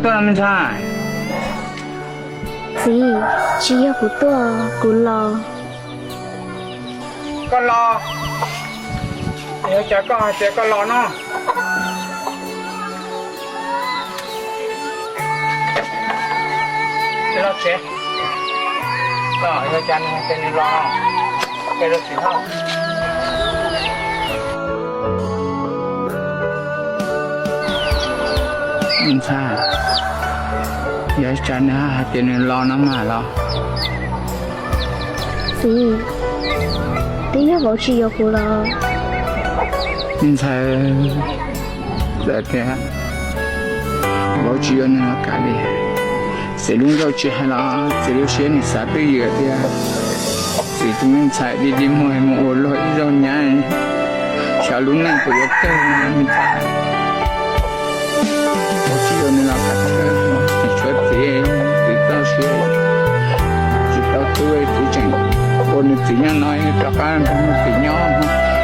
Tuaj no me ntxhais. Txiv, tsis yog kuv tuaj, kuv los. Koj los, yog cas koj hais tias koj los no? Los tsev, yog cas nws hais tias nws los, ces los tsis hauj. Ntxhais, yog cas nws hais tias nws los no mas los? Txiv, twb yog vauv tsis yuav kuv los. Ntxhais, txawm tias vauv tsis yuav nws los kav liam, txiv lub ncauj tsis hais los txiv lub siab nws xav twj ywm tias txiv tus me ntxhais dig dig muag mus ua luag ib zaug nyab, xyov lub neej puas yuav kawg no me ntxhais. Vauv tsis yuav nws los kav liam, txiv tshuav txiv, txiv txoj sia tsis tau tu, txiv tseem ua nws txiv nyob no rov qab nrog nws txiv nyob.